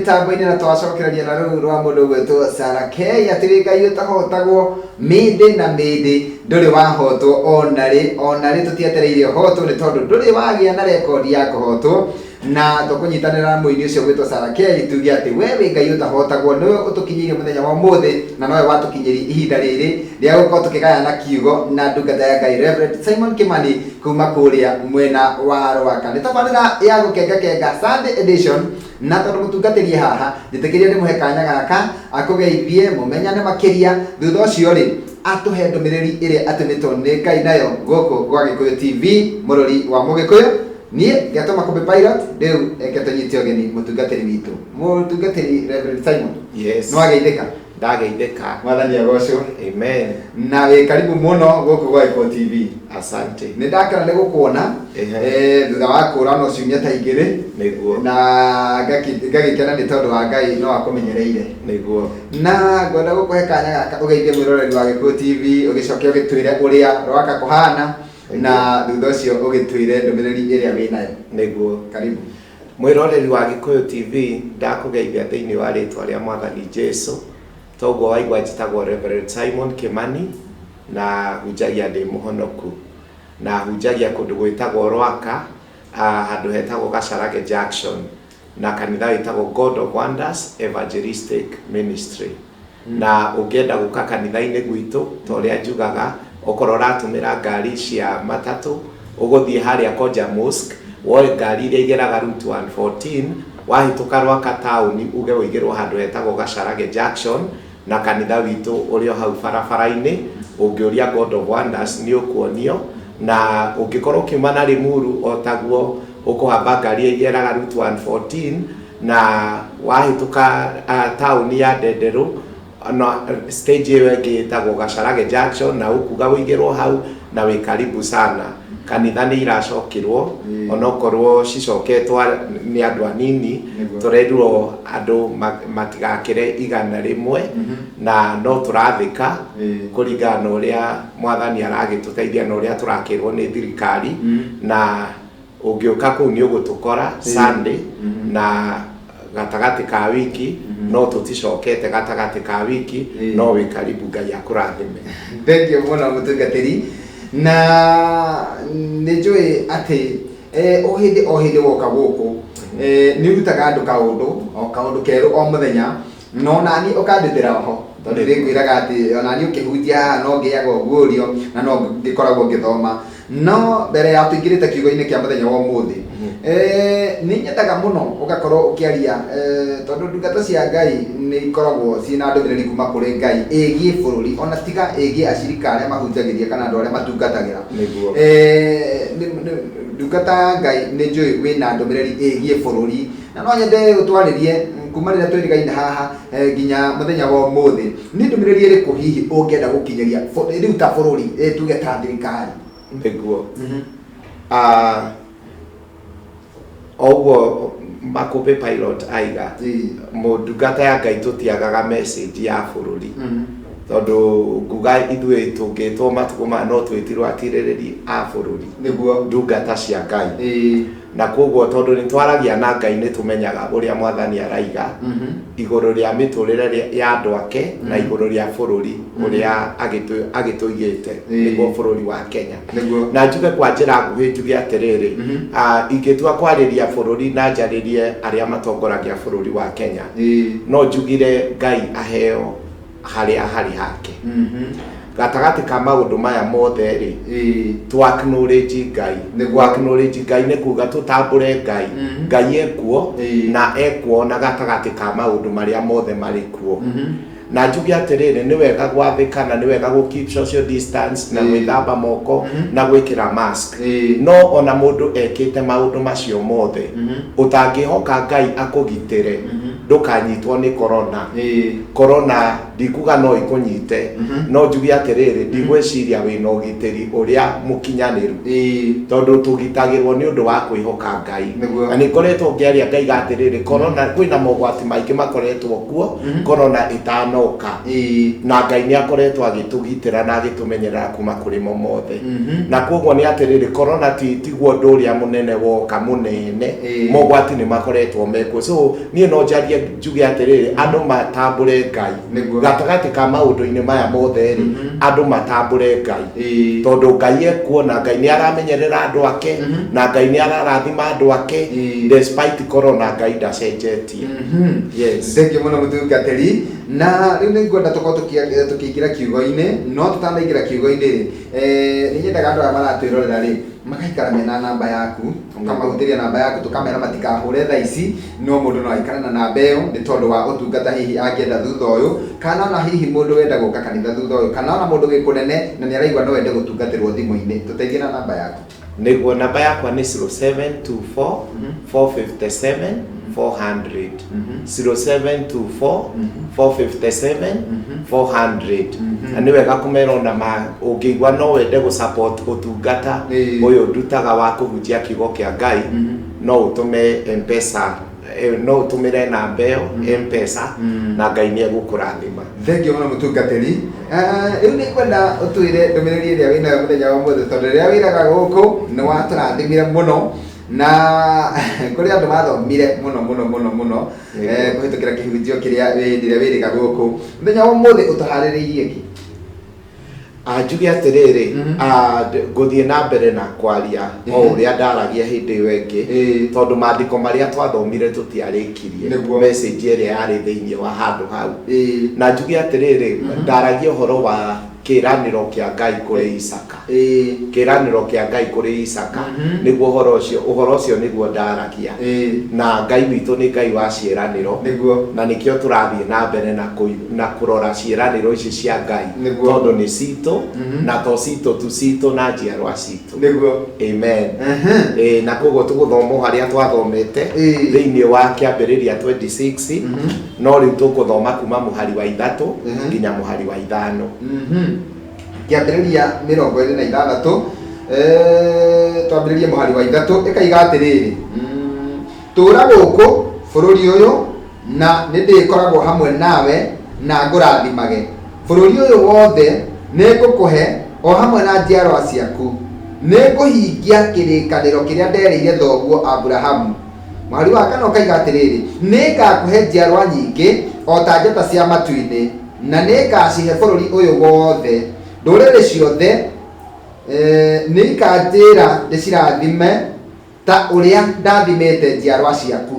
mĩtambo-inĩ na twacokereria na rũu rwa mũndũ ũgwĩtwo Sarah K atĩ wĩ Ngai ũtahotagwo mĩndĩ na mĩndĩ ndũrĩ wahotwo ona rĩ ona rĩ tũtietereire ũhotwo nĩ tondũ ndũrĩ wagĩa na rekondi ya kũhotwo na tũkũnyitanĩra na mũini ũcio gwĩtwo Sarah K tuge atĩ we wĩ Ngai ũtahotagwo nĩwe ũtũkinyĩirie mũthenya wa ũmũthĩ na nowe watũkinyĩria ihinda rĩrĩ rĩa gũkorwo tũkĩgayana kiugo na ndungata ya Ngai Reverend Simon Kimani kuma kũrĩa mwena wa Rwaka. Nĩ tabarĩra ya gũkengakenga Sunday edition na tondũ mũtungatĩri e haha njĩtĩkĩria ndĩmũhe kanya gaka akũgeithie mũmenyane makĩria thutha ũcio rĩ atũhe ndũmĩrĩri ĩrĩa atũmĩtwo nĩ Ngai nayo gũkũ gwa Gĩkũyũ TV mũrori wa Mũgĩkũyũ. Niĩ ngetwo Makũmbĩ Pilot rĩu reke tũnyite ũgeni mũtungatĩri witũ mũtungatĩri Reverend Simon. Yes. Nĩ wageithĩka? Ndageithĩka. Mwathani agocwo. Amen. Na wĩ karibu mũno gũkũ gwa Gĩkũyũ TV. Asante. Nĩ ndakena nĩ gũkuona thutha wa kũra no ciumia ta igĩrĩ. Nĩguo. Na ngagĩkena nĩ tondũ wa Ngai no akũmenyereire. Nĩguo. Na ngwenda gũkũhe kanya gaka ũgeithie mwĩroreri wa Gĩkũyũ TV ũgĩcoke ũgĩtwĩre ũrĩa Rwaka kũhana na thutha ũcio ũgĩtwĩre ndũmĩrĩri ĩrĩa wĩnayo. Nĩguo. Karibu. Mwĩroreri wa Gĩkũyũ TV, ndakũgeithia thĩinĩ wa rĩtwa rĩa Mwathani Jesu. Toguo waigua njĩtagwo Reverend Simon Kimani na hunjagia ndĩ mũhonoku. Na hunjagia kũndũ gwĩtagwo Rwaka, handũ hetagwo Gacharage Junction, na kanitha wĩtagwo God of Wonders Evangelistic Ministry. Na ũngĩenda gũka kanitha-inĩ gwitũ, ta ũrĩa njugaga, okorwo ũratũmĩra ngari cia matatũ, ũgũthiĩ harĩa Koja Mosque, woe ngari iria igeraga Route 114, wahĩtũka Rwaka taũni, uge ũigĩrwo handũ hetagwo Gacharage Junction, na kanitha witũ ũrĩ o hau barabara-inĩ, ũngĩũria God of Wonders nĩ ũkuonio, na ũngĩkorwo ũkiuma na Limuru o taguo, ũkũhamba ngari ĩrĩa igeraga Route 114, na wahĩtũka taũni ya Ndenderũ, na stage ĩyo ĩngĩ ĩtagwo Gacharage Junction, na ũkuga ũigĩrwo hau na wĩ karibu sana. Kanitha nĩ iracokirwo, onokorwo cicoketwo nĩ andũ anini, tũrerirwo andũ matigakĩre 100, na no tũrathĩka kũringana na ũrĩa Mwathani aragĩtũteithia na ũrĩa tũrakĩrwo nĩ thirikari, na ũngĩũka kũu nĩ ũgũtũkora Sunday na gatagatĩ ka wiki, no tũticokete gatagatĩ ka wiki, no wĩ karibu. Ngai akũrathime. Thank you mũno mũtungatĩri, na nĩ njũĩ atĩ o hĩndĩ o hĩndĩ woka gũkũ nĩ ũrutaga andũ kaũndũ o kaũndũ kerũ o mũthenya, no nani ũkandutĩra oho tondũ nĩ ngwĩraga atĩ onani ũkĩhunjia haha no ngĩaga ũguũrio na no ngĩkoragwo ngĩthoma. No mbere ya tũingĩrĩte kiugo-inĩ kĩa mũthenya wa ũmũthĩ, nĩ nyendaga mũno ũgakorwo ũkĩaria tondũ ndungata cia Ngai nĩ ikoragwo ciĩna ndũmĩrĩri kuma kũrĩ Ngai ĩgiĩ bũrũri, ona tiga ĩgiĩ acirika arĩa mahunjagĩria kana andũ arĩa matungatagĩra. Nĩguo. Ndungata ya Ngai nĩ njũĩ wĩna ndũmĩrĩri ĩgiĩ bũrũri, na no nyende ũtwarĩrie kuma rĩrĩa twĩrĩgaine haha nginya mũthenya wa ũmũthĩ, nĩ ndũmĩrĩri ĩrĩkũ hihi ũngĩenda gũkinyĩria rĩu ta bũrũri, tuge ta thirikari? Nĩguo. O ũguo Makũmbĩ Pilot aiga, mũndungata ya Ngai tũtiagaga message ya bũrũri, tondũ nguga ithuĩ tũngĩtwo matukũ maya no twĩtirwo atirĩrĩri a bũrũri. Nĩguo. Ndungata cia Ngai. Na koguo tondũ nĩ twaragia na Ngai nĩ tũmenyaga ũrĩa Mwathani araiga igũrũ rĩa mĩtũrĩre ya andũ ake na igũrũ rĩa bũrũri ũrĩa agĩtũigĩte, nĩguo bũrũri wa Kenya. Nĩguo. Na njuge kwa njĩra nguhĩ njuge atĩrĩrĩ, ingĩtua kwarĩria bũrũri na njarĩrie arĩa matongoragia bũrũri wa Kenya, no njugire Ngai aheo harĩa harĩ hake. Gatagatĩ ka maũndũ maya mothe rĩ, tũ acknowledge Ngai. Nĩguo. Ku acknowledge Ngai nĩ kuga tũtambũre Ngai. Ngai ekuo na ekuo na gatagatĩ ka maũndũ marĩa mothe marĩ kuo. Na njuge atĩrĩrĩ, nĩ wega gwathĩka na nĩ wega gũ keep social distance na gwĩthamba moko na gwĩkĩra mask. No ona mũndũ ekĩte maũndũ macio mothe, ũtangĩhoka Ngai akũgitĩre ndũkanyitwo nĩ corona. Corona Ndikuga no ĩkũnyite, no njuge atĩrĩrĩ, ndigwĩciria wĩna ũgitĩri ũrĩa mũkinyanĩru, tondũ tũgitagĩrwo nĩ ũndũ wa kwĩhoka Ngai. Na nĩ ngoretwo ngĩaria ngaiga atĩrĩrĩ, corona, kwĩna mogwati maingĩ makoretwo kuo corona ĩtanoka, na Ngai nĩ akoretwo agĩtũgitĩra na agĩtũmenyerera kuma kũrĩ mo mothe. Na koguo nĩ atĩrĩrĩ, corona tiguo ũndũ ũrĩa mũnene woka mũnene, mogwati nĩ makoretwo mekuo. So niĩ no njarie njuge atĩrĩrĩ, andũ matambũre Ngai gatagatĩ ka maũndũ-inĩ maya mothe rĩ, andũ matambũre Ngai, tondũ Ngai ekuo na Ngai nĩ aramenyerera andũ ake, na Ngai nĩ ararathima andũ ake despite corona. Ngai ndacenjetie. Yes. Thengiũ mũno, mũtungatĩri. Na rĩu nĩ ngwenda tũkorwo tũkĩingĩra kiugo-inĩ, no tũtanaingĩra kiugo-inĩ rĩ, nĩ nyendaga andũ aya maratwĩrorera rĩ magaikara mena namba yaku, ũkamahutĩria namba yaku, tũkamera matikahũre thaa ici, no mũndũ no aikare na namba ĩyo nĩ tondũ wa ũtungata hihi angĩenda thutha ũyũ, kana ona hihi mũndũ wenda gũka kanitha thutha ũyũ, kana ona mũndũ wĩ kũnene na nĩ araigua no ende gũtungatĩrwo thimũ-inĩ. Tũteithie na namba yaku. Nĩguo, namba yakwa nĩ 0724 457 400, 0724 457 400. Na nĩ wega kũmera ona ma ũngĩigua no wende gũ support ũtungata ũyũ ndutaga wa kũhunjia kiugo kĩa Ngai, no ũtũme Mpesa, no ũtũmĩre namba ĩyo Mpesa, na Ngai nĩ egũkũrathima. Thengiũ mũno, mũtungatĩri. Rĩu nĩ ngwenda ũtwĩre ndũmĩrĩri ĩrĩa wĩnayo mũthenya wa ũmũthĩ, tondũ rĩrĩa wĩraga gũkũ nĩ watũrathimire mũno, na kũrĩ andũ mathomire mũno mũno mũno mũno kũhĩtũkĩra kĩhunjio kĩrĩa wĩndire wĩrĩga gũkũ. Mũthenya wa ũmũthĩ ũtũharĩrĩirie kĩ? Njuge atĩrĩrĩ, ngũthiĩ na mbere na kwaria o ũrĩa ndaragia hĩndĩ ĩyo ĩngĩ, tondũ maandĩko marĩa twathomire tũtiarĩkirie message ĩrĩa yarĩ thĩinĩ wa handũ hau. Na njuge atĩrĩrĩ, ndaragia ũhoro wa kĩĩranĩro kĩa Ngai kũrĩ Isaka. Kĩĩranĩro kĩa Ngai kũrĩ Isaka, nĩguo ũhoro ũcio nĩguo ndaragia. Na Ngai witũ nĩ Ngai wa ciĩranĩro, na nĩkĩo tũrathiĩ na mbere na kũrora ciĩranĩro ici cia Ngai, tondũ nĩ citũ, na to citũ tu, citũ na njiarwa citũ. Amen. Na koguo tũgũthoma o harĩa twathomete thĩinĩ wa Kĩambĩrĩria 26, no rĩu tũgũthoma kuma mũhari wa 3 nginya mũhari wa 5. Kĩambĩrĩria 26, twambĩrĩrie mũhari wa 3. Ĩkaiga atĩrĩrĩ, tũũra gũkũ bũrũri ũyũ, na nĩ ndĩkoragwo hamwe nawe na ngũrathimage. Bũrũri ũyũ wothe nĩ ngũkũhe o hamwe na njiarwa ciaku. Nĩ ngũhingia kĩrĩkanĩro kĩrĩa nderĩire thoguo Aburahamu. Mũhari wa 4 ũkaiga atĩrĩrĩ, nĩ ngakũhe njiarwa nyingĩ o ta njata cia matu-inĩ, na nĩ ngacihe bũrũri ũyũ wothe. Ndũrĩrĩ ciothe nĩ ikanjĩra ndĩcirathime ta ũrĩa ndathimĩte njiarwa ciaku.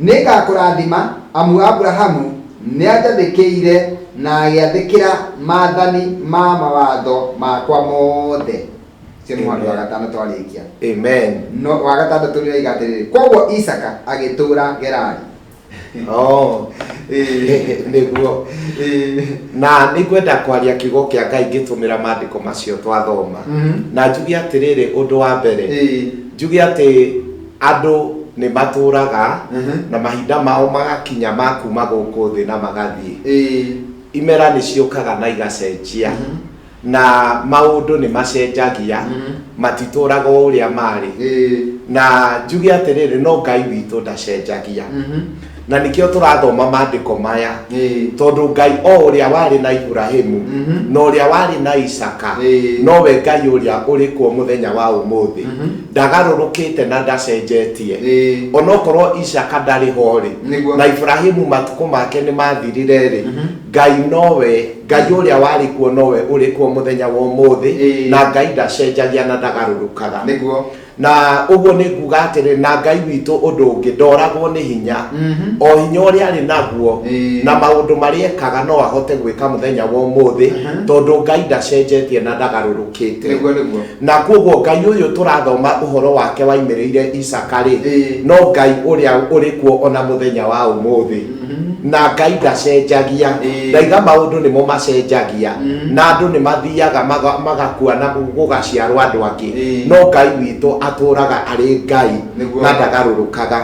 Nĩ ngakũrathima, amu Aburahamu nĩ anjathĩkĩire na agĩathĩkĩra maathani ma mawatho makwa mothe. Ũcio nĩ mũhari wa 5 twarĩkia. Amen. No wa 6 nĩ oiga atĩrĩrĩ, koguo Isaka agĩtũũra Gerari. Oh, nĩguo. Na nĩ ngwenda kwaria kiugo kĩa Ngai ngĩtũmĩra maandĩko macio twathoma, na njuge atĩrĩrĩ, ũndũ wa mbere, njuge atĩ andũ nĩ matũraga na mahinda mao magakinya ma kuma gũkũ thĩ na magathiĩ. Imera nĩ ciũkaga na igacenjia, na maũndũ nĩ macenjagia, matitũraga o ũrĩa marĩ. Na njuge atĩrĩrĩ, no Ngai witũ ndacenjagia, na nĩkĩo tũrathoma maandĩko maya, tondũ Ngai o ũrĩa warĩ na Iburahimu na ũrĩa warĩ na Isaka nowe Ngai ũrĩa ũrĩ kuo mũthenya wa ũmũthĩ. Ndagarũrũkĩte na ndacenjetie. Onokorwo Isaka ndarĩ ho rĩ, na Iburahimu matukũ make nĩ mathirire rĩ, Ngai nowe Ngai ũrĩa warĩ kuo, nowe ũrĩ kuo mũthenya wa ũmũthĩ. Na Ngai ndacenjagia na ndagarũrũkaga. Na ũguo nĩ nguga atĩrĩ, na Ngai witũ ũndũ ũngĩ, ndoragwo nĩ hinya. O hinya ũrĩa arĩ naguo na maũndũ marĩa ekaga, no ahote gwĩka mũthenya wa ũmũthĩ, tondũ Ngai ndacenjetie na ndagarũrũkĩte. nĩguo nĩguo Na koguo Ngai ũyũ tũrathoma ũhoro wake waimĩrĩire Isaka rĩ, no Ngai ũrĩa ũrĩ kuo ona mũthenya wa ũmũthĩ, na Ngai ndacenjagia. Ndaiga maũndũ nĩmo macenjagia, na andũ nĩ mathiaga magakua na gũgaciarwo andũ angĩ, no Ngai witũ atũraga arĩ Ngai na ndagarũrũkaga.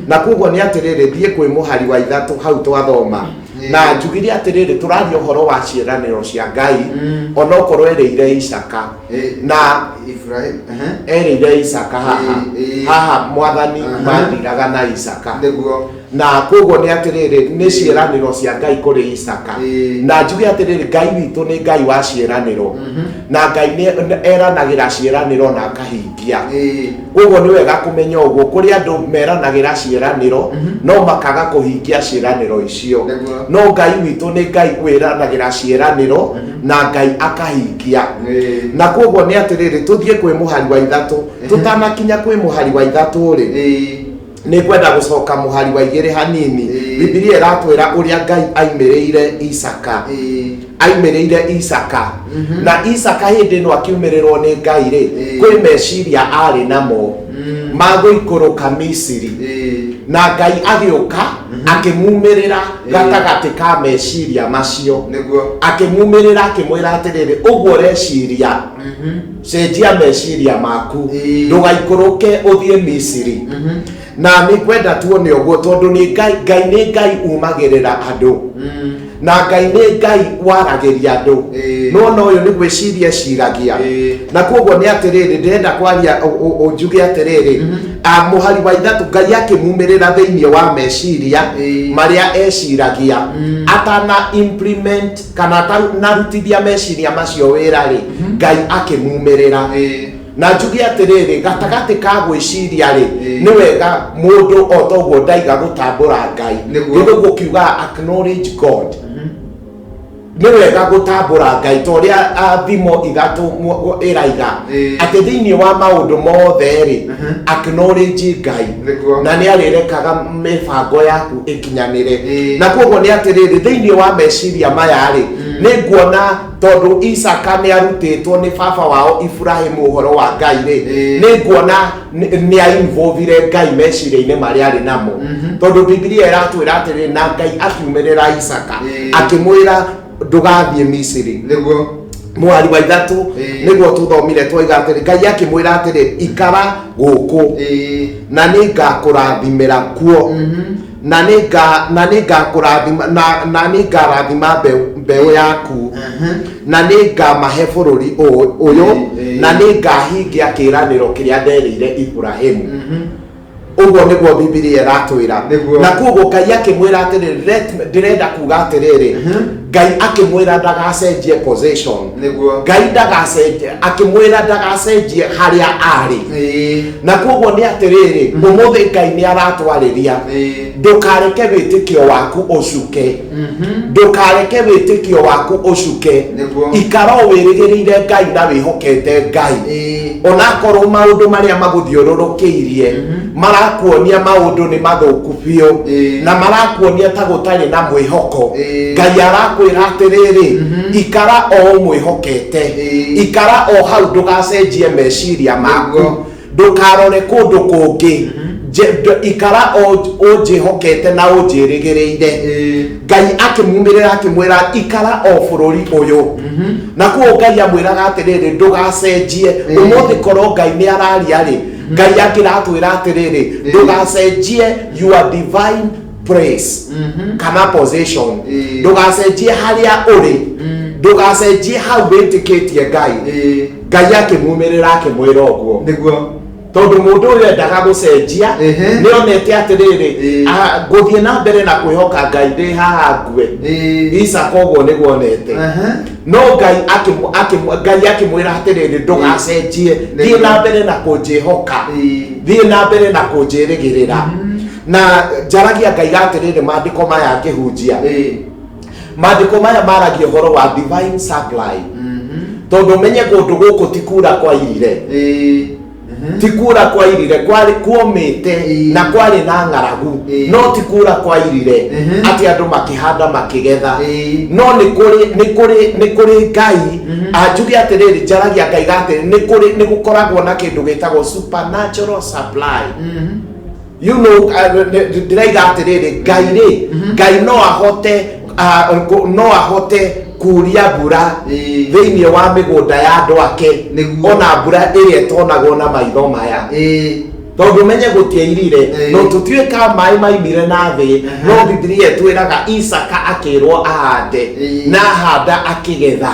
Na koguo nĩ atĩrĩrĩ, thiĩ kwĩ mũhari wa 3 hau twathoma. Na njugire atĩrĩrĩ, tũraria ũhoro wa ciĩranĩro cia Ngai, onokorwo erĩire Isaka na Ibrahim. Erĩire Isaka haha. Haha Mwathani mathiraga na Isaka. Na koguo nĩ atĩrĩrĩ, nĩ ciĩranĩro cia Ngai kũrĩ Isaka. Na njuge atĩrĩrĩ, Ngai witũ nĩ Ngai wa ciĩranĩro, na Ngai nĩ eranagĩra ciĩranĩro na akahingia. Koguo nĩ wega kũmenya ũguo, kũrĩ andũ meranagĩra ciĩranĩro no makaga kũhingia ciĩranĩro icio. No Ngai witũ nĩ Ngai wĩranagĩra ciĩranĩro na Ngai akahingia. Na koguo nĩ atĩrĩrĩ, tũthiĩ kwĩ mũhari wa 3. Tũtanakinya kwĩ mũhari wa 3 rĩ, nĩ ngwenda gũcoka mũhari wa 2 hanini. Bibilia ĩratwĩra ũrĩa Ngai aimĩrĩire Isaka. Aimĩrĩire Isaka, na Isaka hĩndĩ ĩno akiumĩrĩrwo nĩ Ngai rĩ, kwĩ meciria arĩ namo ma gũikũrũka Misiri, na Ngai agĩũka akĩmumĩrĩra gatagatĩ ka meciria macio. Akĩmumĩrĩra akĩmwĩra atĩrĩrĩ, ũguo ũreciria, cenjia meciria maku, ndũgaikũrũke ũthiĩ Misiri. Na nĩ ngwenda tuone ũguo, tondũ nĩ Ngai, Ngai nĩ Ngai umagĩrĩra andũ, na Ngai nĩ Ngai waragĩria andũ. No ũyũ nĩ gwĩciria eciragia. Na koguo nĩ atĩrĩrĩ, ndĩrenda kwaria njuge atĩrĩrĩ, mũhari wa 3, Ngai akĩmumĩrĩra thĩinĩ wa meciria marĩa eciragia, atana implement kana atanarutithia meciria macio wĩra rĩ, Ngai akĩmumĩrĩra. Na njuge atĩrĩrĩ, gatagatĩ ka gwĩciria rĩ, nĩ wega mũndũ o toguo ndaiga gũtambũra Ngai. Gĩthũngũ kiugaga acknowledge God. Nĩ wega gũtambũra Ngai ta ũrĩa thimo 3 ĩraiga, atĩ thĩinĩ wa maũndũ mothe rĩ, acknowledge Ngai, na nĩ arĩrekaga mĩbango yaku ĩkinyanĩre. Na koguo nĩ atĩrĩrĩ, thĩinĩ wa meciria maya rĩ, nĩ nguona tondũ Isaka nĩ arutĩtwo nĩ baba wao Ibrahimu ũhoro wa Ngai rĩ, nĩ nguona nĩ ainvolvire Ngai meciria-inĩ marĩa arĩ namo, tondũ Bibilia ĩratwĩra atĩrĩrĩ, na Ngai akiumĩrĩra Isaka akĩmwĩra ndũgathiĩ Misiri. Mũhari wa 3 nĩguo tũthomire, twaiga atĩrĩ, Ngai akĩmwĩra atĩrĩ, ikara gũkũ, na nĩ ngakũrathimĩra kuo, na nĩ ngakũrathima, na nĩ ngarathima mbeũ yaku, na nĩ ngamahe bũrũri ũyũ, na nĩ ngahingia kĩĩranĩro kĩrĩa nderĩire Ibrahimu. Ũguo nĩguo Bibilia ĩratwĩra. Na koguo Ngai akĩmwĩra atĩrĩrĩ, ndĩrenda kuga atĩrĩrĩ, Ngai akĩmwĩra ndagacenjie position. Ngai ndagacenjie, akĩmwĩra ndagacenjie harĩa arĩ. Na koguo nĩ atĩrĩrĩ, ũmũthĩ Ngai nĩ aratwarĩria, ndũkareke wĩtĩkio waku ũcuke, ndũkareke wĩtĩkio waku ũcuke. Ikara o wĩrĩgĩrĩire Ngai na wĩhokete Ngai, onakorwo maũndũ marĩa magũthiũrũrũkĩirie marakuonia maũndũ nĩ mathũku biũ, na marakuonia ta gũtarĩ na mwĩhoko. Ngai arakwĩra atĩrĩrĩ, ikara o ũmwĩhokete, ikara o hau, ndũgacenjie meciria maku, ndũkarore kũndũ kũngĩ, ikara o ũnjĩhokete na ũnjĩrĩgĩrĩire. Ngai akĩmumĩrĩra akĩmwĩra ikara o bũrũri ũyũ. Na kuo Ngai amwĩraga atĩrĩrĩ, ndũgacenjie. Ũmũthĩ korwo Ngai nĩ araria rĩ, Ngai akĩratwĩra atĩrĩrĩ, ndũgacenjie your divine place kana position, ndũgacenjie harĩa ũrĩ, ndũgacenjie hau wĩtĩkĩtie Ngai. Ngai akĩmumĩrĩra akĩmwĩra ũguo, tondũ mũndũ ũyũ endaga gũcenjia, nĩ onete atĩrĩrĩ, ngũthiĩ na mbere na kwĩhoka Ngai ndĩ haha ngue. Isaka ũguo nĩguo onete. No Ngai Ngai akĩmwĩra atĩrĩrĩ, ndũgacenjie, thiĩ na mbere na kũnjĩhoka, thiĩ na mbere na kũnjĩrĩgĩrĩra. Na njaragia Ngai atĩrĩrĩ, maandĩko maya ngĩhunjia, maandĩko maya maragia ũhoro wa divine supply, tondũ ũmenye kũndũ gũkũ ti kura kwairire, ti kura kwairire, kwarĩ kuomĩte na kwarĩ na ng'aragu, no ti kura kwairire atĩ andũ makĩhanda makĩgetha. No nĩ kũrĩ nĩ kũrĩ nĩ kũrĩ Ngai. Anjuge atĩrĩrĩ, njaragia Ngai atĩrĩ, nĩ kũrĩ nĩ gũkoragwo na kĩndũ gĩtagwo supernatural supply. Ndĩraiga atĩrĩrĩ, Ngai rĩ, Ngai no ahote no ahote kuria mbura thĩinĩ wa mĩgũnda ya andũ ake, ona mbura ĩrĩa ĩtonagwo na maitho maya. Tondũ menye gũtiairire. No tũtiũĩ ka maĩ maimire na thĩ, no Bibilia ĩtwĩraga Isaka akĩrwo ahande, na ahanda akĩgetha.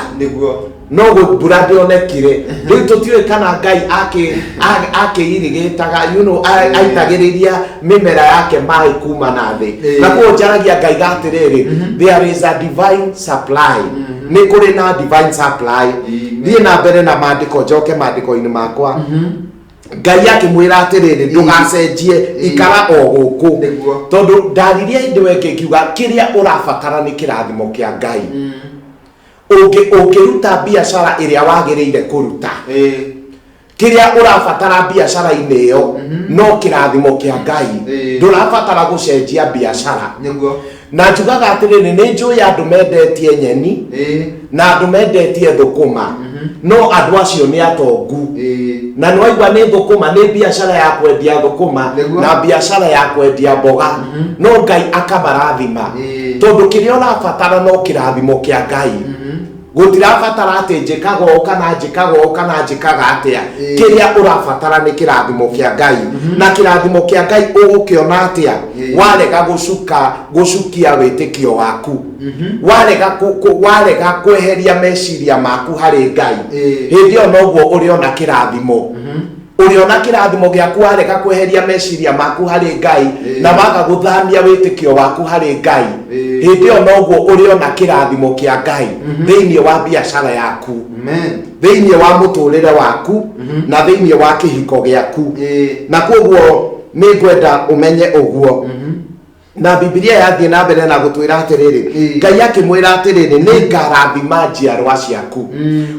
No mbura ndĩonekire. Rĩu tũtiũĩ kana Ngai akĩirigĩtaga, aitagĩrĩria mĩmera yake maĩ kuma na thĩ. Na koguo njaragia ngaiga atĩrĩrĩ, there is a divine supply, nĩ kũrĩ na divine supply. Thiĩ na mbere na maandĩko, njoke maandĩko-inĩ makwa. Ngai akĩmwĩra atĩrĩrĩ, ndũgacenjie, ikara o gũkũ. Tondũ ndaririe hĩndĩ ĩyo ĩngĩ ngiuga kĩrĩa ũrabatara nĩ kĩrathimo kĩa Ngai. Ũngĩruta biacara ĩrĩa wagĩrĩire kũruta, kĩrĩa ũrabatara biacara-inĩ ĩyo no kĩrathimo kĩa Ngai. Ndũrabatara gũcenjia biacara. Na njugaga atĩrĩrĩ, nĩ njũĩ andũ mendetie nyeni na andũ mendetie thũkũma, no andũ acio nĩ atongu. Na nĩ waigua nĩ thũkũma, nĩ biacara ya kwendia thũkũma na biacara ya kwendia mboga, no Ngai akamarathima. Tondũ kĩrĩa ũrabatara no kĩrathimo kĩa Ngai. Gũtirabatara atĩ njĩkaga ũũ kana njĩkaga ũũ kana njĩkaga atĩa. Kĩrĩa ũrabatara nĩ kĩrathimo kĩa Ngai. Na kĩrathimo kĩa Ngai ũgũkĩona atĩa? Warega gũcuka gũcukia wĩtĩkio waku, warega warega kweheria meciria maku harĩ Ngai, hĩndĩ ĩyo noguo ũrĩona kĩrathimo. Ũrĩona kĩrathimo gĩaku warega kweheria meciria maku harĩ Ngai na waga gũthamia wĩtĩkio waku harĩ Ngai. Hĩndĩ ĩyo noguo ũrĩona kĩrathimo kĩa Ngai thĩinĩ wa biacara yaku, thĩinĩ wa mũtũrĩre waku, na thĩinĩ wa kĩhiko gĩaku. Na koguo nĩ ngwenda ũmenye ũguo. Na Bibilia yathiĩ na mbere na gũtwĩra atĩrĩrĩ, Ngai akĩmwĩra atĩrĩrĩ, nĩ ngarathima njiarwa ciaku.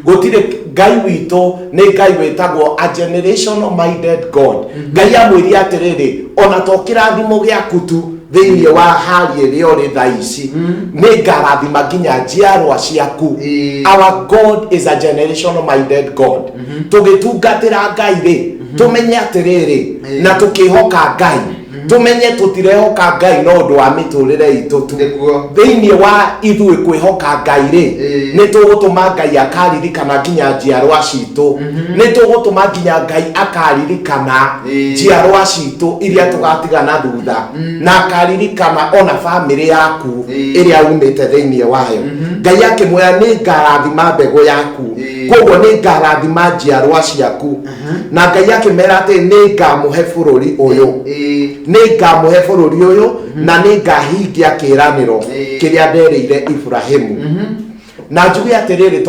Gũtirĩ, Ngai witũ nĩ Ngai wĩtagwo a generational minded God. Ngai amwĩrie atĩrĩrĩ, ona to kĩrathimo gĩaku tu thĩinĩ wa hali ĩrĩa ũrĩ thaa ici, nĩ ngarathima nginya njiarwa ciaku. Our God is a generational minded God. Tũgĩtungatĩra Ngai rĩ, tũmenye atĩrĩrĩ, na tũkĩhoka Ngai, tũmenye tũtirehoka Ngai no ũndũ wa mĩtũrĩre itũ tu. Thĩinĩ wa ithuĩ kwĩhoka Ngai rĩ, nĩ tũgũtũma Ngai akaririkana nginya njiarwa citũ. Nĩ tũgũtũma nginya Ngai akaririkana njiarwa citũ iria tũgatigana thutha, na akaririkana ona bamĩrĩ yaku ĩrĩa umĩte thĩinĩ wayo. Ngai akĩmwĩra, nĩ ngarathima mbegũ yaku, koguo nĩ ngarathima njiarwa ciaku. Na Ngai akĩmera atĩ nĩ ngamũhe bũrũri ũyũ, nĩ ngamũhe bũrũri ũyũ, na nĩ ngahingia kĩĩranĩro kĩrĩa nderĩire Iburahĩmu. Na njuge atĩrĩrĩ,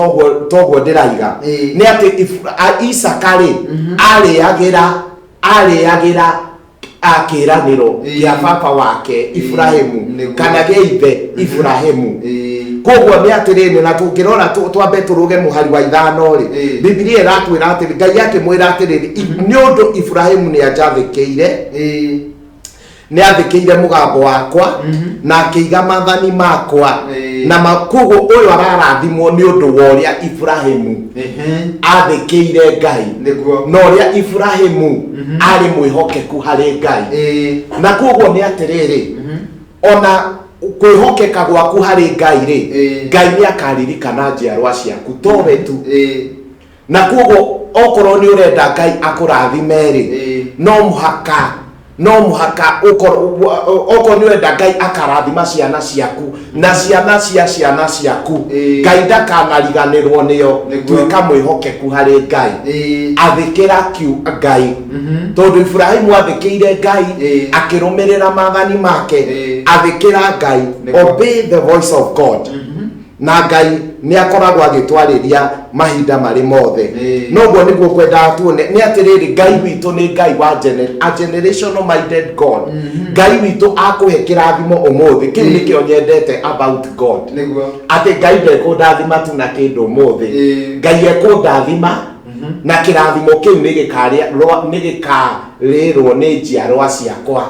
toguo ndĩraiga, nĩ atĩ Isaka rĩ, arĩagĩra kĩĩranĩro kĩa baba wake Iburahĩmu, kana gĩa ithe Iburahĩmu. Koguo nĩ atĩrĩrĩ, na tũngĩrora twambe tũrũge mũhari wa 5 rĩ, Bibilia ĩratwĩra atĩrĩ, Ngai akĩmwĩra atĩrĩrĩ, nĩ ũndũ Iburahĩmu nĩ anjathĩkĩire, nĩ athĩkĩire mũgambo wakwa na akĩiga maathani makwa. Na koguo ũyũ ararathimwo nĩ ũndũ wa ũrĩa Iburahĩmu athĩkĩire Ngai na ũrĩa Iburahĩmu arĩ mwĩhokeku harĩ Ngai. Na koguo nĩ atĩrĩrĩ, ona kwĩhokeka gwaku harĩ Ngai rĩ, Ngai nĩ akaririkana njiarwa ciaku, towe tu. Na koguo okorwo nĩ ũrenda Ngai akũrathime rĩ, no mũhaka ũkorwo, okorwo nĩ ũrenda Ngai akarathima ciana ciaku na ciana cia ciana ciaku, Ngai ndakanariganĩrwo nĩo. Tuĩka mwĩhokeku harĩ Ngai. Athĩkĩra kiu Ngai, tondũ Iburahĩmu athĩkĩire Ngai, akĩrũmĩrĩra maathani make. Athĩkĩra Ngai, obey the voice of God, na Ngai nĩ akoragwo agĩtwarĩria mahinda marĩ mothe. Noguo nĩguo ngwendaga tuone nĩ atĩrĩrĩ, Ngai witũ nĩ Ngai wa a generational minded God. Ngai witũ akũhe kĩrathimo ũmũthĩ, kĩu nĩkĩo nyendete about God, atĩ Ngai ndekũndathima tu na kĩndũ ũmũthĩ. Ngai ekũndathima na kĩrathimo kĩu nĩ gĩkarĩrwo nĩ njiarwa ciakwa.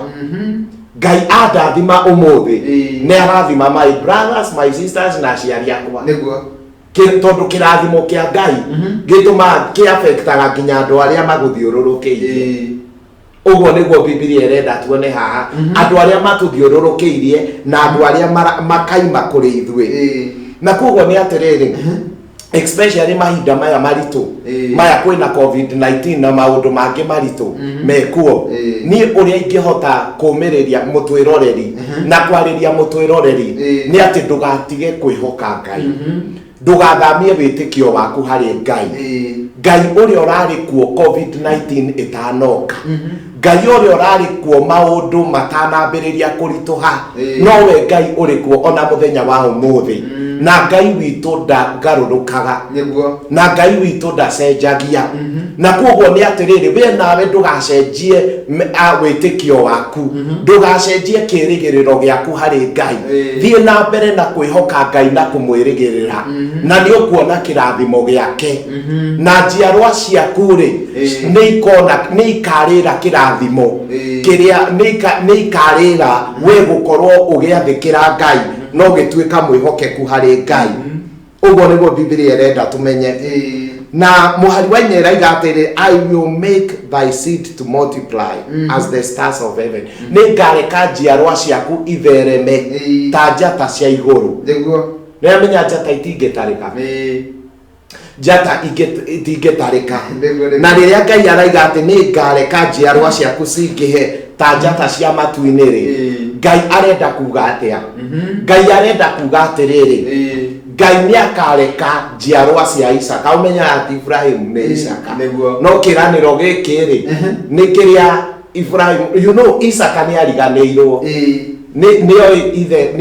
Ngai andathima ũmũthĩ, nĩ arathima my brothers, my sisters na aciari akwa. Tondũ kĩrathimo kĩa Ngai gĩtũmaga kĩafektaga nginya andũ arĩa magũthiũrũrũkĩirie. Ũguo nĩguo Bibilia ĩrenda tuone haha, andũ arĩa matũthiũrũrũkĩirie na andũ arĩa makaima kũrĩ ithuĩ. Na koguo nĩ atĩrĩrĩ, Especially mahinda maya maritũ, maya kwĩna COVID-19 na maũndũ mangĩ maritũ mekuo, niĩ ũrĩa ingĩhota kũmĩrĩria mũtwĩroreri na kwarĩria mũtwĩroreri nĩ atĩ ndũgatige kwĩhoka Ngai, ndũgathamie wĩtĩkio waku harĩ Ngai. Ngai ũrĩa ũrarĩ kuo COVID-19 ĩtanoka, Ngai ũrĩa ũrarĩ kuo maũndũ matanambĩrĩria kũritũha, nowe Ngai ũrĩ kuo ona mũthenya wa ũmũthĩ. Na Ngai witũ ndagarũrũkaga, na Ngai witũ ndacenjagia. Na koguo nĩ atĩrĩrĩ, we nawe ndũgacenjie wĩtĩkio waku, ndũgacenjie kĩĩrĩgĩrĩro gĩaku harĩ Ngai. Thiĩ na mbere na kwĩhoka Ngai na kũmwĩrĩgĩrĩra, na nĩ ũkuona kĩrathimo gĩake, na njiarwa ciaku rĩ, nĩ ikona, nĩ ikarĩra kĩrathimo kĩrĩa nĩ ikarĩra we gũkorwo ũgĩathĩkĩra Ngai na ũgĩtuĩka mwĩhokeku harĩ Ngai. Ũguo nĩguo Bibilia ĩrenda tũmenye. Na mũhari wa 4 ĩraiga atĩrĩ, "I will make thy seed to multiply as the stars of heaven." Nĩ ngareka njiarwa ciaku ithereme ta njata cia igũrũ. Nĩamenya njata itingĩtarĩka. Njata itingĩtarĩka. Nĩguo. Na rĩrĩa Ngai araiga atĩ nĩ ngareka njiarwa ciaku cingĩhe ta njata cia matu-inĩ rĩ, Ngai arenda kuga atĩa? Ngai arenda kuga atĩrĩrĩ, Ngai nĩ akareka njiarwa cia Isaka. Ũmenyaga atĩ Ibrahim nĩ Isaka, no kĩranĩro gĩkĩ rĩ, nĩ kĩrĩa Ibrahim, Isaka nĩ ariganĩirwo, nĩoĩ ithe,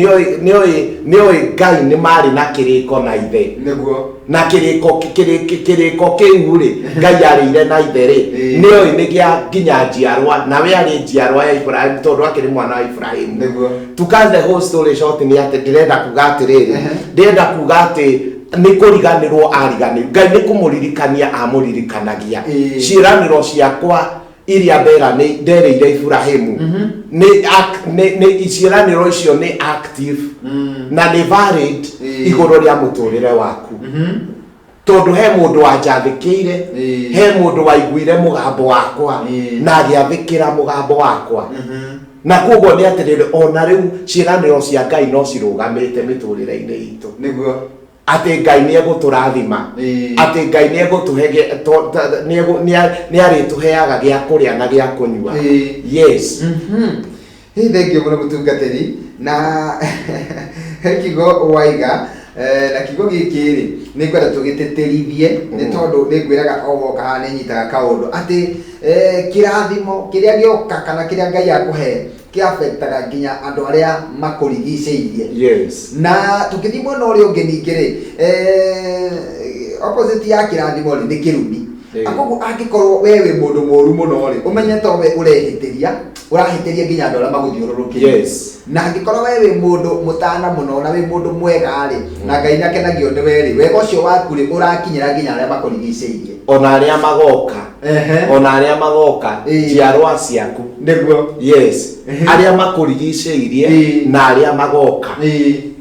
nĩoĩ Ngai nĩ marĩ na kĩrĩko na ithe. Na kĩrĩko kĩu rĩ, Ngai arĩire na ithe rĩ, nĩoĩ nĩ gĩa nginya njiarwa, nawe arĩ njiarwa ya Ibrahim tondũ akĩrĩ mwana wa Ibrahim. To cut the whole story short, nĩ atĩ ndĩrenda kuga atĩrĩrĩ, ndĩrenda kuga atĩ nĩ kũriganĩrwo ariganĩrwo, Ngai nĩ kũmũririkania amũririkanagia. Ciĩranĩro ciakwa iria nderĩire Ibrahimu nĩ ciĩranĩro icio nĩ active na nĩ valid igũrũ rĩa mũtũrĩre waku, tondũ he mũndũ wanjathĩkĩire, he mũndũ waiguire mũgambo wakwa na agĩathĩkĩra mũgambo wakwa. Na koguo nĩ atĩrĩrĩ, ona rĩu ciĩranĩro cia Ngai no cirũgamĩte mĩtũrĩre-inĩ itũ, atĩ Ngai nĩ egũtũrathima, atĩ Ngai nĩ egũtũhe nĩ arĩtũheaga gĩa kũrĩa na gĩa kũnyua. Yes. Hĩ, thengiũ mũno mũtungatĩri. Na he kiugo waiga, na kiugo gĩkĩ rĩ, nĩ ngwenda tũgĩtĩtĩrithie, nĩ tondũ nĩ ngwĩraga o woka haha nĩ nyitaga kaũndũ atĩ kĩrathimo kĩrĩa gĩoka kana kĩrĩa Ngai akũhe kĩafektaga nginya andũ arĩa makũrigicĩirie. Na tũkĩthiĩ mwena ũrĩa ũngĩ ningĩ rĩ, opposite ya kĩrathimo rĩ, nĩ kĩrumi. Koguo angĩkorwo we wĩ mũndũ mũru mũno rĩ, ũmenye to we ũrehĩtĩria, ũrahĩtĩria nginya andũ arĩa magũthiũrũrũkĩirie. Na angĩkorwo we wĩ mũndũ mũtana mũno na wĩ mũndũ mwega rĩ, na Ngai nĩakenagio nĩ we rĩ, wega ũcio waku rĩ, ũrakinyĩra nginya arĩa makũrigicĩirie. Ona arĩa magoka, ona arĩa magoka, njiarwa ciaku. Yes, arĩa makũrigicĩirie na arĩa magoka.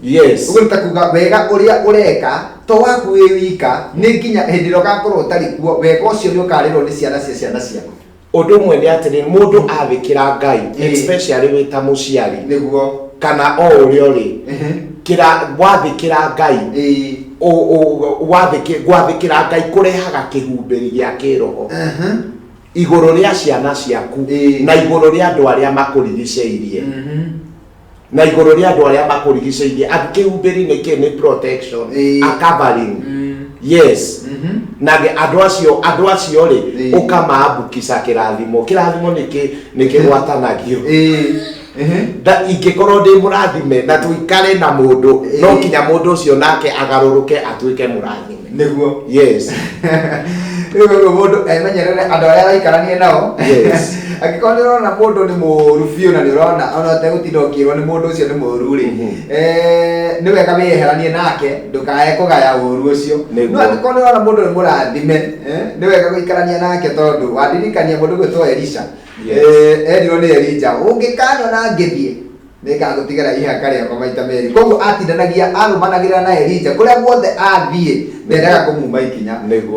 Yes. Ũguo nĩ ta kuga wega ũrĩa ũreka to waku wĩ wika, nĩ nginya hĩndĩ ĩrĩa ũgakorwo ũtarĩ kuo, wega ũcio nĩ ũkarĩrwo nĩ ciana cia ciana ciaku. Ũndũ ũmwe nĩ atĩrĩ, mũndũ athĩkĩra Ngai, especially wĩ ta mũciari kana o ũrĩa ũrĩ, kĩra wathĩkĩra Ngai, gwathĩkĩra Ngai kũrehaga kĩhumbĩri gĩa kĩroho igũrũ rĩa ciana ciaku na igũrũ rĩa andũ arĩa makũrigicĩirie, na igũrũ rĩa andũ arĩa makũrigicĩirie. Atĩ kĩhumbĩri nĩ kĩ? Nĩ protection, a covering. Yes. Na andũ acio rĩ, ũkamaambukica kĩrathimo. Kĩrathimo nĩ kĩgwatanagio. Da ingĩkorwo ndĩ mũrathime na tũikare na mũndũ, no kinya mũndũ ũcio nake agarũrũke atuĩke mũrathime. Yes. Rĩu ũguo mũndũ emenyerere andũ arĩa araikarania nao. Angĩkorwo nĩ ũrona mũndũ nĩ mũũru biũ, na nĩ ũrona ona ũtegũtinda ũkĩrwo nĩ mũndũ ũcio nĩ mũũru rĩ, nĩ wega wĩyeheranie nake, ndũkae kũgaya ũru ũcio. No angĩkorwo nĩ ũrona mũndũ nĩ mũrathime, nĩ wega gũikarania nake, tondũ wandirikania mũndũ gwĩtwo Elisha. Erirwo nĩ Elija, "Ũngĩkanyona ngĩthiĩ, nĩngagũtigĩra ihaka rĩakwa maita merĩ." Koguo atindanagia, arũmanagĩrĩra na Elija kũrĩa guothe athiĩ, ndendaga kũmuma ikinya.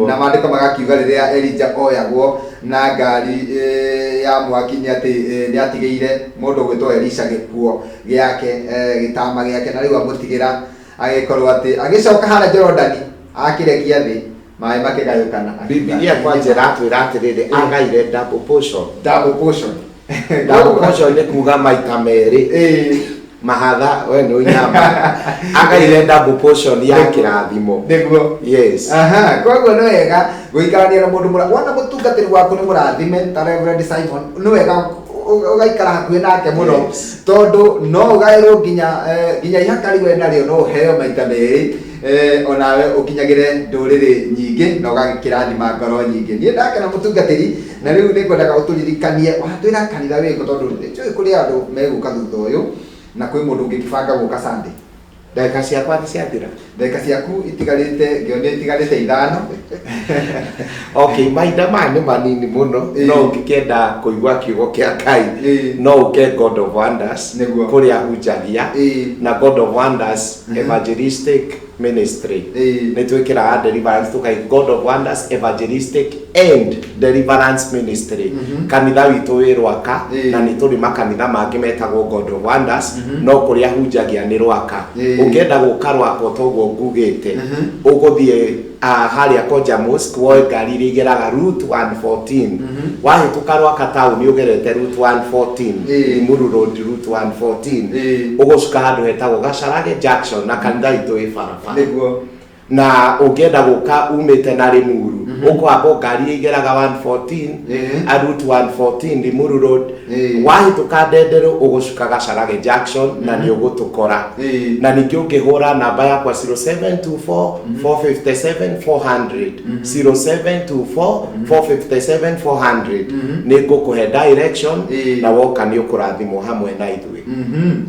Na maandĩko magakiuga rĩrĩa Elija oyagwo na ngari ya mwaki, nĩ atĩ nĩ atigĩire mũndũ ũgwĩtwo Elisha gĩkuo gĩake, gĩtama gĩake, na rĩu amũtigĩra agĩkorwo atĩ agĩcoka harĩa Jorodani. Akĩrekia thĩ maĩ makĩgayũkana. Bibilia kwanja ĩratwĩra atĩrĩrĩ, agaire double portion. Double portion. Double portion nĩ kuga maita merĩ. Mahatha we nĩ ũnyamba. Agaire double portion ya kĩrathimo. Nĩguo. Yes. Aha, koguo nĩ wega gũikarania na mũndũ mũra wona mũtungatĩri waku nĩ mũrathime ta Reverend Simon, nĩ wega ũgaikara hakuhĩ nake mũno. Yes. Tondũ no ũgaĩrwo nginya nginya ihaka rĩu narĩo no ũheo maita merĩ, onawe ũkinyagĩre ndũrĩrĩ nyingĩ na ũgagĩkĩrathima ngoro nyingĩ. Niĩ ndakena mũtungatĩri, na rĩu nĩ ngwendaga ũtũririkanie watwĩra kanitha wĩkũ, tondũ nĩnjũĩ kũrĩ andũ megũka thutha ũyũ na kwĩ mũndũ ũngĩkĩbanga gũka Sunday. Ndagĩka ciakwa nĩ ciathira. Ndagĩka ciaku itigarĩte, ngĩona itigarĩte 5. Okay, mahinda maya nĩ manini mũno, no ũngĩkĩenda kũigua kiugo kĩa Ngai, no ũke God of Wonders, Nĩguo. kũrĩa hunjagia, na God of Wonders Evangelistic Ministry. Nĩ twĩkĩraga deliverance, tũkai God of Wonders Evangelistic and Deliverance Ministry. Kanitha witũ wĩ Rwaka, na nĩ tũrĩ makanitha mangĩ metagwo God of Wonders, no kũrĩa hunjagia nĩ Rwaka. Ũngĩenda gũka Rwaka o toguo ngugĩte, ũgũthiĩ harĩa Koja Mosque, woe ngari iria igeraga Route 114. Wahĩtũka Rwaka town ũgerete Route 114, Limuru Road, Route 114. Ũgũcuka handũ hetagwo Gacharage Junction, na kanitha witũ wĩ barabara. Nĩguo. Na ũngĩenda gũka umĩte na Limuru, ũkwamba ngari iria igeraga 114, Route 114 Limuru Road. Wahĩtũka Ndenderũ ũgũcuka Gacharage Junction na nĩ ũgũtũkora. Na ningĩ ũngĩhũra namba yakwa 0724 457 400, 0724 457 400, nĩ ngũkũhe direction na woka nĩ ũkũrathimwo hamwe na ithuĩ.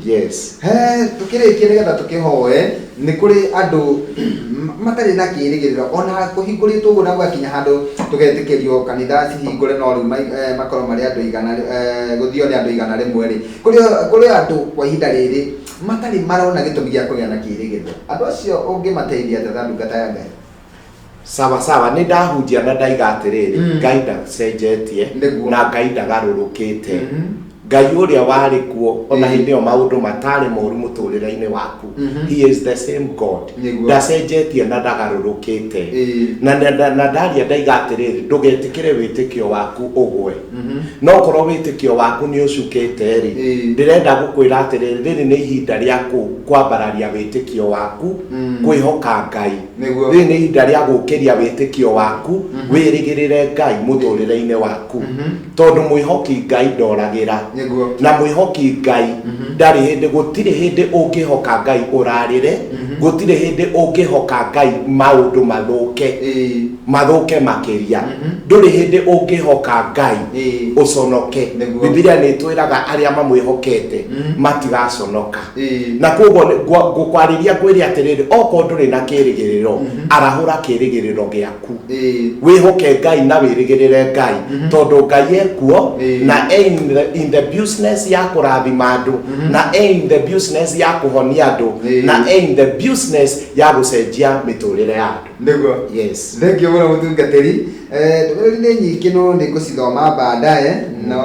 Yes. He, tũkĩrĩkie nĩgetha tũkĩhoe, nĩ kũrĩ andũ matarĩ na kĩĩrĩgĩrĩro ona kũhingũrĩtwo ũguo na gwakinya handũ tũgetĩkĩrio kanitha cihingũre, no rĩu makorwo marĩ andũ igana, gũthio nĩ andũ 100 rĩ. Kũrĩ andũ kwa ihinda rĩrĩ matarĩ marona gĩtũmi gĩa kũgĩa na kĩĩrĩgĩrĩro. Andũ acio ũngĩmateithia atĩa ta ndungata ya Ngai? Sawa sawa, nĩ ndahunjia na ndaiga atĩrĩrĩ, Ngai ndacenjetie na Ngai ndagarũrũkĩte. Ngai ũrĩa warĩ kuo ona hĩndĩ ĩyo maũndũ matarĩ moru mũtũrĩre-inĩ waku, he is the same God. Ndacenjetie na ndagarũrũkĩte. Na ndaria ndaiga atĩrĩrĩ, ndũgetĩkĩre wĩtĩkio waku ũgwe. No korwo wĩtĩkio waku nĩ ũcukĩte rĩ, ndĩrenda gũkwĩra atĩrĩrĩ, rĩrĩ nĩ ihinda rĩa kwambararia wĩtĩkio waku, kwĩhoka Ngai. Rĩrĩ nĩ ihinda rĩa gũkĩria wĩtĩkio waku, wĩrĩgĩrĩre Ngai mũtũrĩre-inĩ waku. Tondũ mwĩhoki Ngai ndoragĩra. Na mwĩhoki Ngai ndarĩ hĩndĩ, gũtirĩ hĩndĩ ũngĩhoka Ngai ũrarĩre, gũtirĩ hĩndĩ ũngĩhoka Ngai maũndũ mathũke, mathũke makĩria. Ndũrĩ hĩndĩ ũngĩhoka Ngai ũconoke. Bibilia nĩ ĩtwĩraga arĩa mamwĩhokete matigaconoka. Na koguo ngũkwarĩria ngwĩre atĩrĩrĩ, okorwo ndũrĩ na kĩĩrĩgĩrĩro, arahũra kĩĩrĩgĩrĩro gĩaku. Wĩhoke Ngai na wĩrĩgĩrĩre Ngai, tondũ Ngai ekuo na e in the business ya kũrathima andũ, na e in the business ya kũhonia andũ, na e in the business ya gũcenjia mĩtũrĩre ya andũ. Nĩguo. Yes. Thank you mũno mũtungatĩri. Ndũmĩrĩri nĩ nyingĩ no nĩ ngũcithoma baadaye, no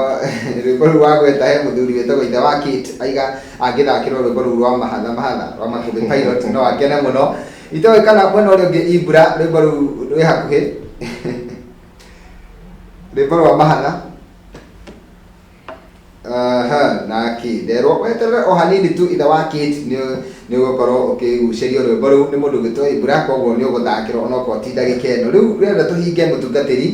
rwĩmbo rũu wagweta he mũthuri wĩtagwo ithe wa Kate aiga angĩthakĩrwo rwĩmbo rũu rwa mahatha mahatha rwa Makũmbĩ Pilot no akene mũno. Itoĩ kana mwena ũrĩa ũngĩ Ibra rwĩmbo rũu rwĩ hakuhĩ. Rwĩmbo rwa mahatha. Aha, nake nderwo weterere o hanini tu ithe wa Kate nĩ ũgũkorwo ũkĩgucĩrio rwĩmbo rũu nĩ mũndũ ũgwĩtwo Ibra, koguo nĩ ũgũthakĩrwo onokorwo ti ndagĩka ĩno. Rĩu rĩrenda tũhinge mũtungatĩri,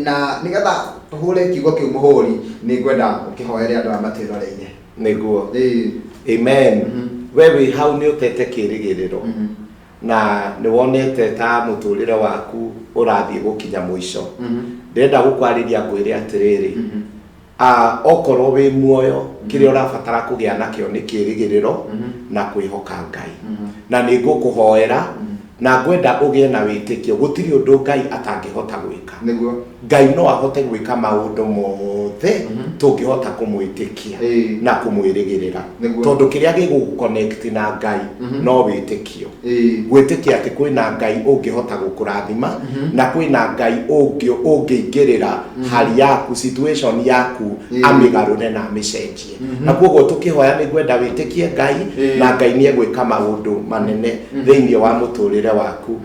na nĩgetha tũhũre kiugo kĩu mũhũri, nĩ ngwenda ũkĩhoere andũ aya matwĩroreire. Nĩguo. Amen. We wĩ hau nĩ ũtete kĩĩrĩgĩrĩro, na nĩ wonete ta mũtũrĩre waku ũrathiĩ gũkinya mũico. Ndĩrenda gũkwarĩria ngwĩre atĩrĩrĩ, okorwo wĩ muoyo, kĩrĩa ũrabatara kũgĩa nakĩo nĩ kĩĩrĩgĩrĩro na kwĩhoka Ngai. Na nĩ ngũkũhoera na ngwenda ũgĩe na wĩtĩkio, gũtirĩ ũndũ Ngai atangĩhota gwĩka. Nĩguo. Ngai no ahote gwĩka maũndũ mothe tũngĩhota kũmwĩtĩkia na kũmwĩrĩgĩrĩra. Tondũ kĩrĩa gĩgũgũconnect na Ngai no wĩtĩkio. Gwĩtĩkia atĩ kwĩna Ngai ũngĩhota gũkũrathima, na kwĩna Ngai ũngĩingĩrĩra hali yaku, situation yaku, amĩgarũre na amĩcenjie. Na koguo tũkĩhoya nĩ ngwenda wĩtĩkie Ngai, na Ngai nĩ egwĩka maũndũ manene thĩinĩ wa mũtũrĩre mũtũrĩre waku.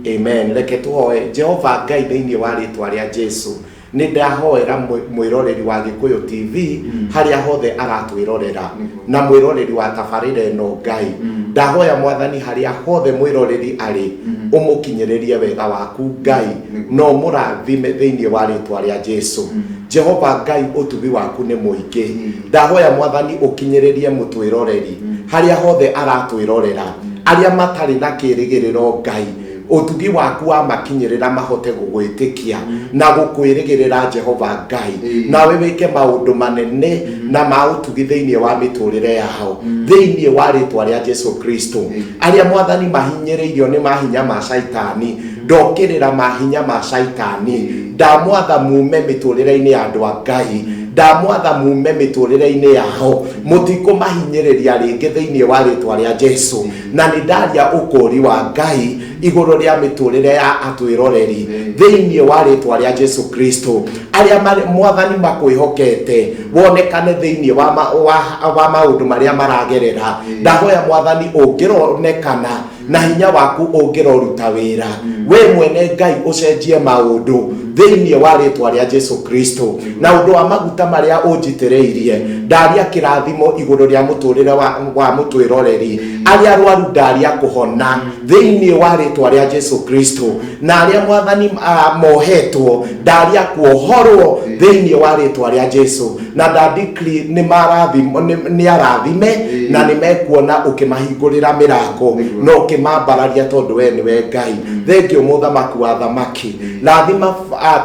Amen. Reke tũhoe. Jehova Ngai, thĩinĩ wa rĩtwa rĩa Jesu, nĩ ndahoera mwĩroreri wa Gĩkũyũ TV harĩa hothe aratwĩrorera, na mwĩroreri wa tabarĩra ĩno. Ngai, ndahoya Mwathani, harĩa hothe mwĩroreri arĩ, ũmũkinyĩrĩrie wega waku, Ngai, na ũmũrathime thĩinĩ wa rĩtwa rĩa Jesu. Jehova Ngai, ũtugi waku nĩ mũingĩ. Ndahoya Mwathani, ũkinyĩrĩrie mũtwĩroreri harĩa hothe aratwĩrorera, arĩa matarĩ na kĩrĩgĩrĩro. Ngai, ũtugi waku wamakinyĩrĩra, mahote gũgwĩtĩkia na gũkwĩrĩgĩrĩra. Jehova Ngai, nawe wĩke maũndũ manene na ma ũtugi thĩinĩ wa mĩtũrĩre yao, thĩinĩ wa rĩtwa rĩa Jesu Kristo. Arĩa, Mwathani, mahinyĩrĩirio nĩ mahinya ma Caitani, ndokĩrĩra mahinya ma Caitani. Ndamwatha mume mĩtũrĩre-inĩ ya andũ a Ngai. Ndamwatha mume mĩtũrĩre-inĩ yao. Mũtikũmahinyĩrĩria rĩngĩ thĩinĩ wa rĩtwa rĩa Jesu. Na nĩ ndaria ũkũũri wa Ngai igũrũ rĩa mĩtũrĩre ya atwĩroreri thĩinĩ wa rĩtwa rĩa Jesu Kristo. Arĩa Mwathani, makwĩhokete, wonekane thĩinĩ wa maũndũ marĩa maragerera. Ndahoya Mwathani, ũngĩronekana na hinya waku, ũngĩroruta wĩra we mwene, Ngai, ũcenjie maũndũ thĩinĩ wa rĩtwa rĩa Jesu Kristo. Na ũndũ wa maguta marĩa ũnjitĩrĩirie, ndaria kĩrathimo igũrũ rĩa mũtũrĩre wa mũtwĩroreri. Arĩa arwaru, ndaria kũhona thĩinĩ wa rĩtwa rĩa Jesu Kristo. Na arĩa, Mwathani, mohetwo, ndaria kuohorwo thĩinĩ wa rĩtwa rĩa Jesu. Na ndadecree nĩ marathimo, nĩ arathime, na nĩ mekuona ũkĩmahingũrĩra mĩrango na ũkĩmambararia, tondũ we nĩwe Ngai. Thengiũ, mũthamaki wa thamaki. Rathima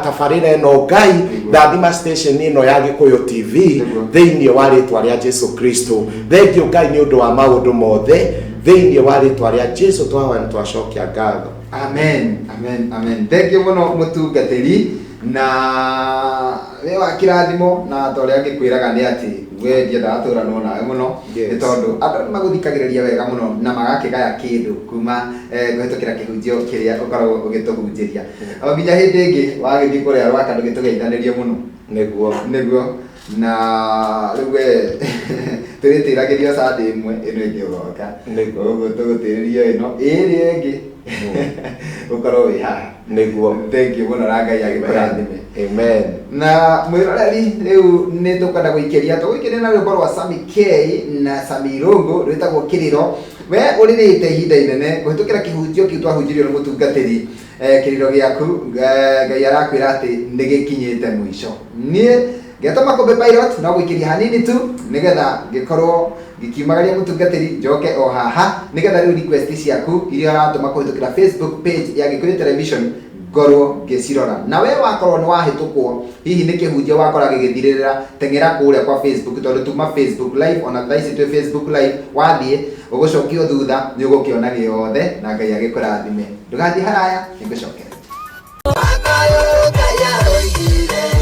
tabarĩra ĩno, Ngai. Rathima station ĩno ya Gĩkũyũ TV thĩinĩ wa rĩtwa rĩa Jesu Kristo. Thengiũ, Ngai, nĩ ũndũ wa maũndũ mothe. Thĩinĩ wa rĩtwa rĩa Jesu twahoya na twacokia ngatho. Amen, amen, amen. Thengiũ mũno, mũtungatĩri, na we wa kĩrathimo. Na ta ũrĩa ngĩkwĩraga nĩ atĩ we ndiendaga tũranwo nawe mũno, nĩ tondũ andũ nĩ magũthikagĩrĩria wega mũno na magakĩgaya kĩndũ kuma kũhĩtũkĩra kĩhunjio kĩrĩa ũkoragwo ũgĩtũhunjĩria. O nginya hĩndĩ ĩngĩ wagĩthiĩ kũrĩa Rwaka, ndũgĩtũgeithanĩrie mũno. Nĩguo. Nĩguo. Na rĩu we tũrĩtĩragĩrio Sunday ĩmwe ĩno ĩngĩ ũgoka. Nĩguo. Ũguo tũgũtĩrĩrio ĩno ĩrĩa ĩngĩ ũkorwo wĩ haha. Nĩguo. Thank you mũno, na Ngai agĩkũrathime. Amen. Na mwĩroreri, rĩu nĩ tũkwenda gũikĩria, tũgũikĩria na rwĩmbo rwa Sami K na Sami Irũngũ rwĩtagwo Kĩrĩro. We ũrĩrĩte ihinda inene kũhĩtũkĩra kĩhunjio kĩu twahunjirio nĩ mũtungatĩri. Kĩrĩro gĩaku, Ngai arakwĩra atĩ nĩ gĩkinyĩte mũico. Niĩ ngetwo Makũmbĩ Pilot, no gũikĩria hanini tu nĩgetha ngĩkorwo ngĩkiumagaria mũtungatĩri, njoke o haha nĩgetha rĩu request ciaku iria ũratũma kũhĩtũkĩra Facebook page ya Gĩkũyũ Television ngorwo ngĩcirora. Na we wakorwo nĩ wahĩtũkwo hihi nĩ kĩhunjio wakora gĩgĩthirĩrĩra, teng'era kũrĩa kwa Facebook, tondũ tuma Facebook live. Ona thaa ici twĩ Facebook live. Wathiĩ ũgũcokio thutha, nĩ ũgũkĩona gĩothe, na Ngai agĩkũrathime. Ndũgathiĩ haraya, nĩngũcokera. Mwaka ũyũ Ngai aroigire.